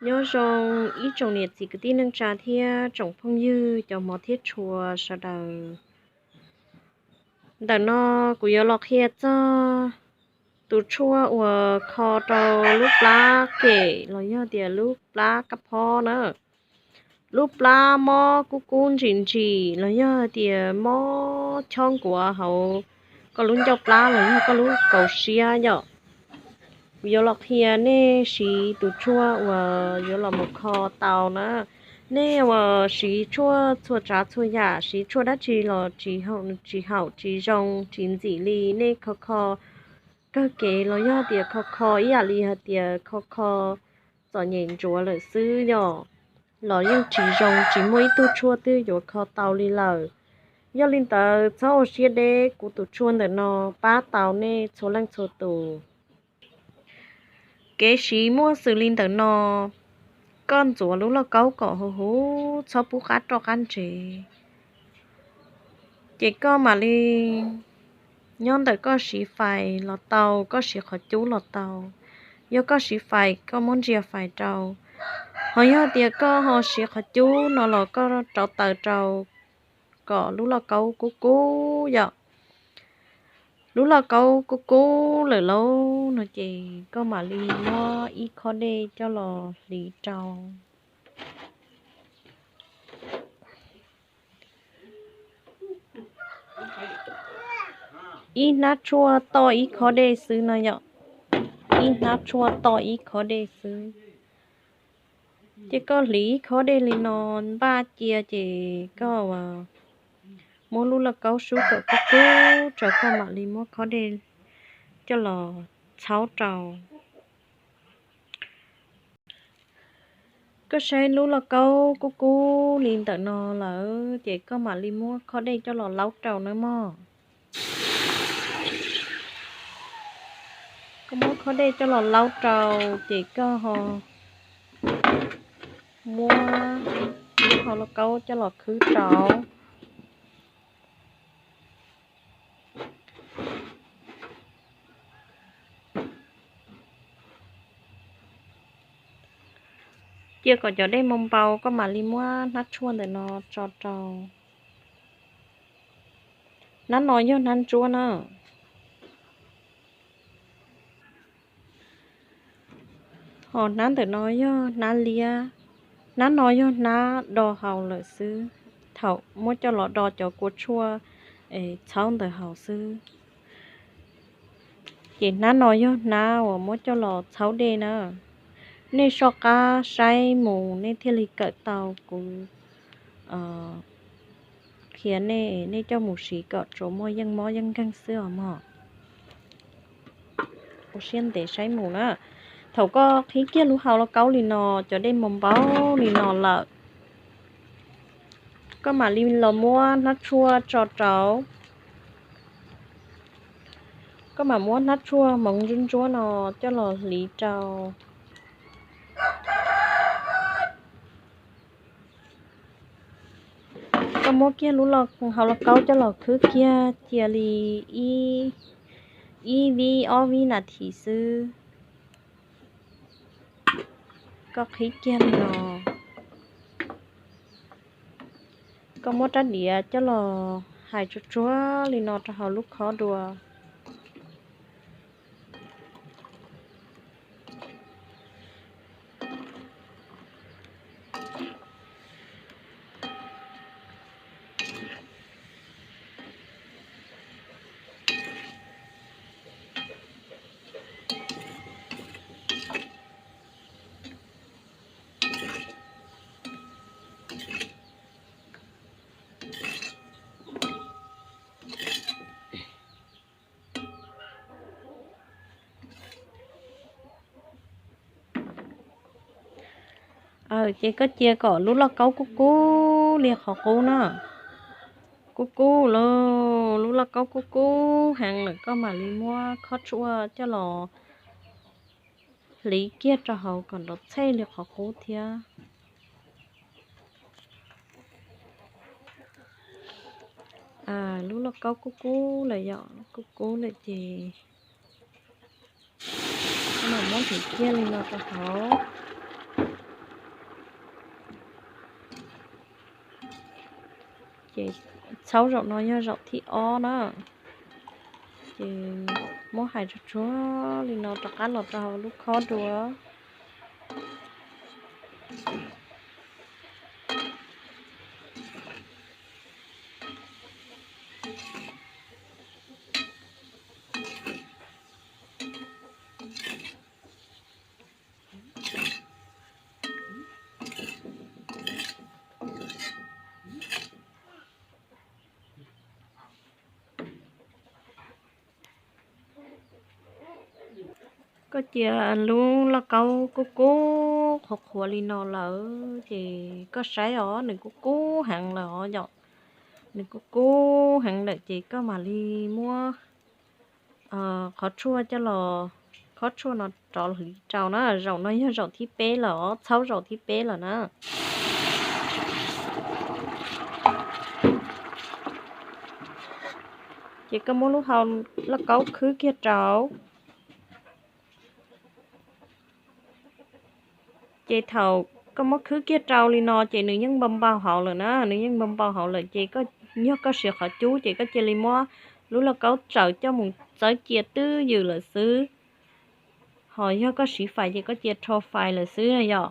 Nyob zoo ib tsoom niam txiv kwv tij neej tsa thiab tsoom phooj ywg cov hmov thiab tshua sawv daws. Ntawm no kuv yuav los qhia txog tus tshuaj uas kho rau lub plab kem los yog tias lub plab kab phob na. Lub plab mob kub kub ntsim ntsim los yog tias mob chob nkuav hauv koj lub ncauj plab los yog koj lub kaus siab yom. Kuv yuav los qhia nej siv tus tshuaj uas yuav los mus kho tau na. Nej uas siv tshuaj txhua tsav txhua yam, siv tshuaj dab tsi los tsis haum tsis zoo tsis ntxim li, nej kho kho kawg kev los yog tias kho kho ib yam li hais tias kho kho txom nyem ntsuav lawm xwb yom, los yeej tsis zoo, tsis muaj ib tug tshuaj twg yuav kho tau li lawm. Yog li ntawd txhob ua siab deb, kuv tus tshuaj ntawm no pab tau nej txhua leej txhua tus. Kev siv muaj xws li ntawm no, koj ntxuav lub lauj kaub kom huv huv, txhob pub qab roj qab ntsev. Ces koj mam li nyob ntawm koj siv fais los tau, koj siv qhov cub los tau. Yog koj siv fais koj muab ntsia fais rau, ho yog tias koj ho siv qhov cub no los koj rauv taws rau kom lub lauj kaub kub kub yom. Lub lauj kaub kub kub lawm lauj no ces koj mam li muab ib khob dej coj los hliv rau. Ib hnab tshuaj toj ib khob dej xwb no yom. Ib hnab tshuaj toj ib khob dej xwb. Ces koj hliv ib khob dej li no npaj cia ces koj muab lub lauj kaub sub kom kub kub tso, koj mam li muab khob dej coj los txhaub rau. Koj saib lub lauj kaub kub kub li ntawm no lawm ces koj mam li muab khob dej coj los laub rau nawb mog. Koj muab khob dej coj los laub rau ces koj ho muab lub hau lauj kaub coj los khwb rau. Cia kom cov dej moo npau koj mam li muab hnab tshuaj ntawm no tso rau. Hnab no yog hnab ntsuab na. Ho hnab ntawm no yog hnab liab, hnab no yog hnab do haus lawm xwb. Thaum muab coj los do cov kua tshuaj txhaub ntawd haus xwb. Ces hnab no yog hnab uas muab coj los txhaub dej na. Nej soj qab saib mus nej thiaj li kawm tau kuv qhia nej, nej coj mus siv kom tsuas muaj yeej mob yeej nkeeg xwb os mog. Ua siab ntev saib mus na. Thaum koj qhib kiag lub hau lauj kaub li no, cov dej moo npau li no lawm, koj mam li los muab hnab tshuaj tso rau. Koj mam muab hnab tshuaj hmoov ntsuab ntsuab no coj los hliv rau. Koj muab kiag lub hau lauj kaub coj los khwb kiag cia li ib vib ob vib nas this xwb. Koj qhib kiag li no. Koj muab rab diav coj los hais tsuag tsuag li no rau hauv lub khob dua. Ces koj cia kom lub lauj kaub kub kub li qhov qub na. Kub kub lawm, lub lauj kaub kub kub heev lawm koj mam li muab khob tshuaj coj los hliv kiag rau hauv kom nrov txhej li qhov qub thiab. Lub lauj kaub kub kub lawm yom, kub kub lawm ces koj mam muab hliv kiag li no rau hauv. Txhaub zaum no yog zaum thib ob na. Ces muab hais tsuag tsuag li no rov qab los rau hauv lub khob dua. Koj cia lub lauj kaub kub kub qhuav qhuav li no lawm ces koj saib os, nws kub kub heev lawm os yom. Nws kub kub heev lawm ces koj mam li muab qhov tshuaj coj los, qhov tshuaj no rov hliv rau na. Zaum no yog zaum thib peb lawm os, txhaub zaum thib peb lawm na. Ces koj muab lub hau lauj kaub khwb kiag rau. Ces thaum koj muab khwb kiag rau li no ces nws yeej npau npau hauv lawm na, nws yeej npau npau hauv lawm ces koj, yog koj siv qhov cub ces koj cia li muab lub lauj kaub tsaws coj mus txawb cia twb ywm lawm xwb. Ho yog koj siv fais ces koj cia rho fais lawm xwb yom.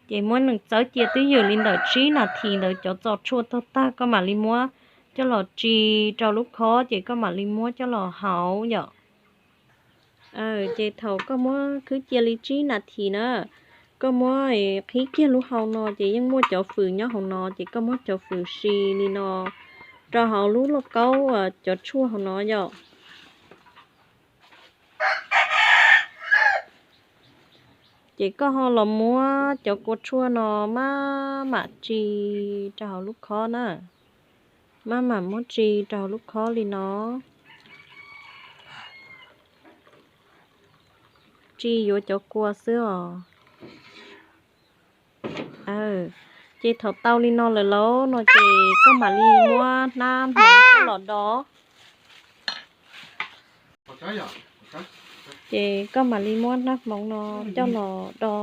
Ces muab nws txawb cia twb ywm li ntawm tsib nas this ntawd, cov txos tshuaj tag tag koj mam li muab coj los tsis rau lub khob ces koj mam li muab coj los hauv yom. Ces thaum koj muab khwb cia li tsib nas this na, koj muab qhib kiag lub hau no ces yeej muaj cov fws nyob hauv no ces koj muab cov fws si li no rau hauv lub lauj kaub cov tshuaj hauv no yom. Ces koj ho los muab cov kua tshuaj no maj mam tsis rau hauv lub khob na, maj mam muab tsis rau hauv lub khob li no. Tsis yuav cov kua xwb os. Ces thaum tau li no lawm lauj no ces koj mam li muab hnab hmoov coj los do. Ces koj mam li muab hnab hmoov no coj los do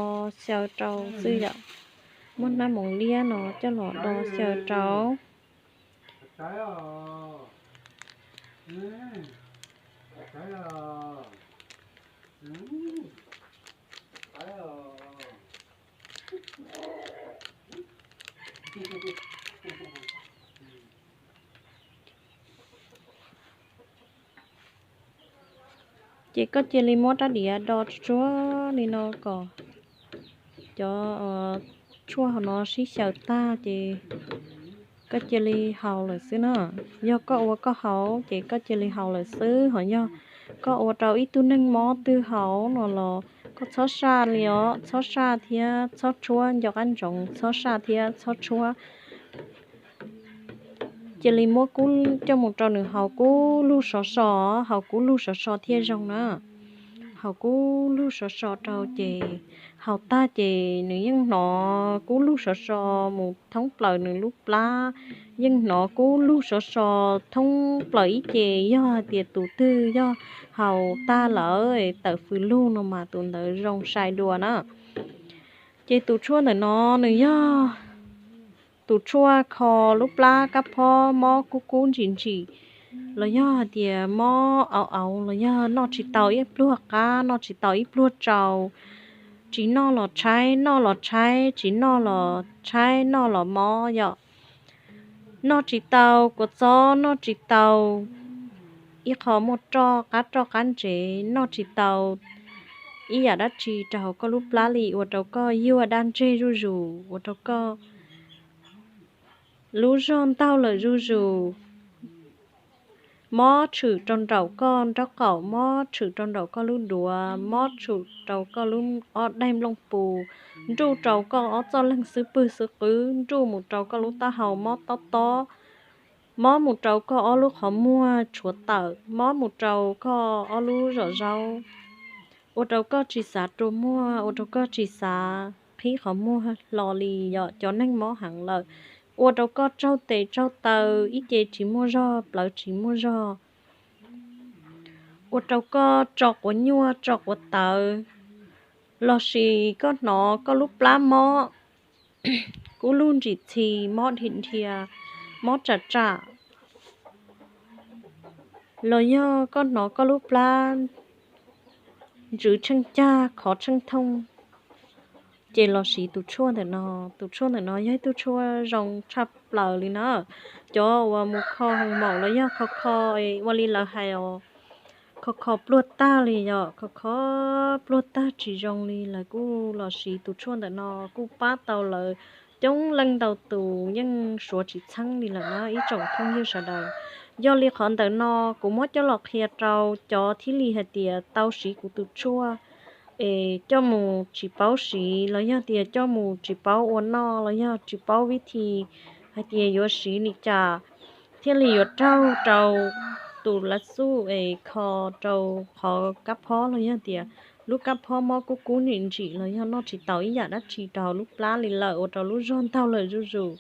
xyaw rau xwb yom. Muab hnab hmoov liab no coj los do xyaw rau. Ces koj cia li muab rab diav do tsuag tsuag li no kom cov tshuaj hauv no sib xyaw tag ces koj cia li haus lawm xwb na. Yog koj ua koj haus ces koj cia li haus lawm xwb, ho yog koj ua rau ib tug neeg mob twg haus no los koj txhob saj li os, txhob saj thiab txhob tshuab, nco qab ntsoov txhob saj thiab txhob tshuab. Cia li muab kub coj mus rau nws haus kub lug sov so, haus kub lug sov so thiaj zoo na. Haus kub lug sov so rau ces haus tag ces nws yeej hnov kub lug sov so mus thoob plaws nws lub plab, yeej hnov kub lug sov so thoob plaws ib ce. Yog hais tias tus twg yog haus tag lawm tawm fws lug no mas tus ntawd zoo sai dua na. Ces tus tshuaj ntawm no nws yog tus tshuaj kho lub plab kab phob mob kub kub ntsim ntsim, los yog hais tias mob auv auv, los yog noj tsis tau ib pluag qab, noj tsis tau ib pluag tsau, tsis noj los tshaib, noj los tshaib, tsis noj los tshaib, noj los mob yom. Noj tsis tau kua txob, noj tsis tau ib qho muaj roj qab roj qab ntsev, noj tsis tau ib yam dab tsi rau hauv koj lub plab li, ua rau koj yuag daj ntseg zuj zus, ua rau koj lub zog ntaug lawm zuj zus. Mob tshwm rau nraum koj nraub qaum, mob tshwm rau nraum koj lub duav, mob tshwm rau koj lub ob daim nplooj pus, nruj rau koj ob txoj leeg xub pwg xub qwb, nruj mus rau koj lub taub hau mob tob tob, mob mus rau koj ob lub qhov muag tshuav tawm, mob mus rau koj ob lub zos zaub, ua rau koj tsis xav rua muag, ua rau koj tsis xav qhib qhov muag hlo li yom, cov neeg mob heev lawm, ua rau koj tsaug tes tsaug taw, ib ce tsis muaj zog, plawv tsis muaj zog, ua rau koj tso quav nyuaj tso quav tawv, lossis koj hnov koj lub plab mob kub lug ntsim txhi, mob dhia dhia, mob tsam tsam, los yog koj hnov koj lub plab ntsws tsheej cag khov tsheej thooj, ces los siv tus tshuaj ntawm no. Tus tshuaj ntawm no yog ib tug tshuaj zoo tshaj plaws li na. Cov uas mus kho hoo maum los yog kho kho, ua li lawv hais os, kho kho pluag tag li yom, kho kho pluag tag tsis zoo li, lawv kuj los siv tus tshuaj ntawm no kuj pab tau lawv coob leej ntau tus yeej suav tsis txheeb li lawm na ib tsoom phooj ywg sawv daws. Yog li qhov ntawm no kuv muab coj los qhia rau cov thiaj li hais tias tau siv kuv tus tshuaj es coj mus tsis paub siv los yog tias coj mus tsis paub ua noj los yog tsis paub vib thi hais tias yuav siv li cas thiaj li yuav raug rau tus lav xuj es kho rau qhov kab phob los yog tias lub kab phob mob kub kub nim ntsim los yog noj tsis tau ib yam dab tsi rau hauv lub plab li lawm ua rau lub zog ntaug lawm zuj zus.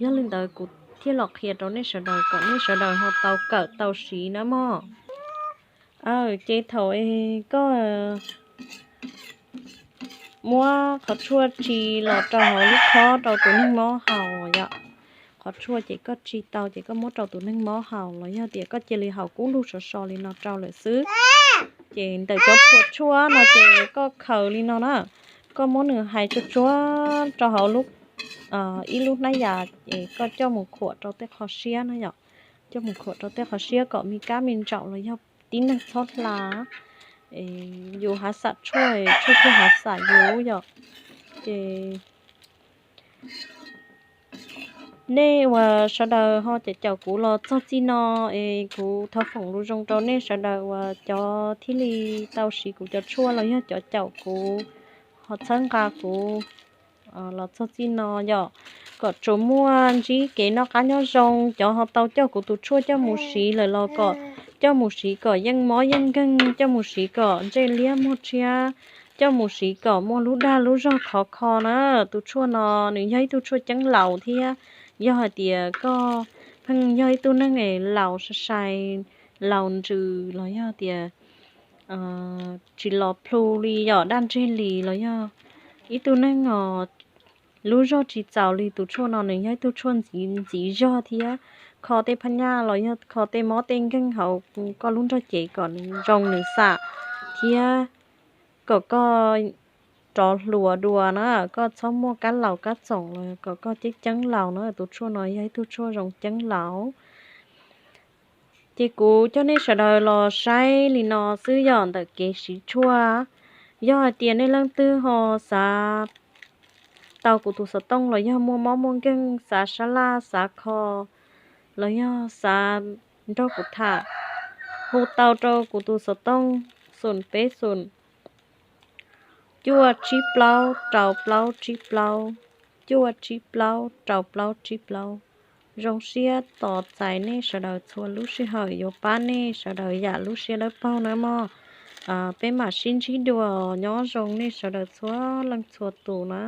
Yog li ntawd kuv thiaj los qhia rau nej sawv daws kom nej sawv daws ho tau kawm tau siv na mog. Ces thaum koj muab qhov tshuaj tsi los rau hauv lub khob rau tus neeg mob haus yom, qhov tshuaj ces koj tsi tau ces koj muab rau tus neeg mob haus los yog tias koj cia li haus kub lug sov so li no rau lawm xwb. Ces ntawm cov phuam tshuaj no ces koj khaws li no na, koj muab nws hais tsuag tsuag rau hauv lub, ib lub hnab yas es koj coj mus khuam rau tej qho siab na yom, coj mus khuam rau tej qho siab kom me kab me ntsaum los yog tib neeg txhob hla. Yus hav xam tshuaj, tshuaj thiaj hav xam yus yom. Ces nej uas sawv daws ho caum caum kuv los txog txij no es kuv thov foom lus zoo rau nej sawv daws uas cov thiaj li tau siv kuv cov tshuaj los yog cov caum kuv ho txhawb nqa kuv los txog txij no yom, kom tsuas muaj ntsib kev noj qab nyob zoo. Cov ho tau coj kuv tus tshuaj coj mus siv lawm los kom coj mus siv kom yeej mob yeej nkeeg, coj mus siv kom ntsej liab muag tshiab, coj mus siv kom muaj lub dag lub zog khov kho na. Tus tshuaj no nws yog ib tug tshuaj ceeb laus thiab. Yog hais tias koj pheej yog ib tug neeg es laus sai sai, laus ntsws los yog tias tsis los plhu li yom, daj ntseg li los yog ib tug neeg os lub zog tsis txaus li, tus tshuaj no nws yog ib tug tshuaj ntxiv ntxiv zog thiab. Kho tej phab nyaj los yog kho tej mob tej nkeeg hauv koj lub nrog cev kom nws zoo nws xam thiab kom koj rov hluas dua na, koj txhob muaj kab laus kab txoom los kom koj ceeb ceeb laus na. Tus tshuaj no yog ib tug tshuaj zoo ceeb laus. Ces kuv coj nej sawv daws los saib li no xwb yog ntawm kev siv tshuaj. Yog hais tias nej leej twg ho xav tau kuv tus xov tooj los yog muaj mob muaj nkeeg, xav sab laj xav kho los yog xav nrog kuv tham, hu tau rau kuv tus xov tooj xoom peb xoom cuaj tsib plaub rau plaub tsib plaub, cuaj tsib plaub rau plaub tsib plaub. Zoo siab tos txais nej sawv daws txhua lub sij hawm, yuav pab nej sawv daws yam lub siab dawb paug na mog. Peb mam sib ntsib dua, nyob zoo nej sawv daws txhua leej txhua tus na.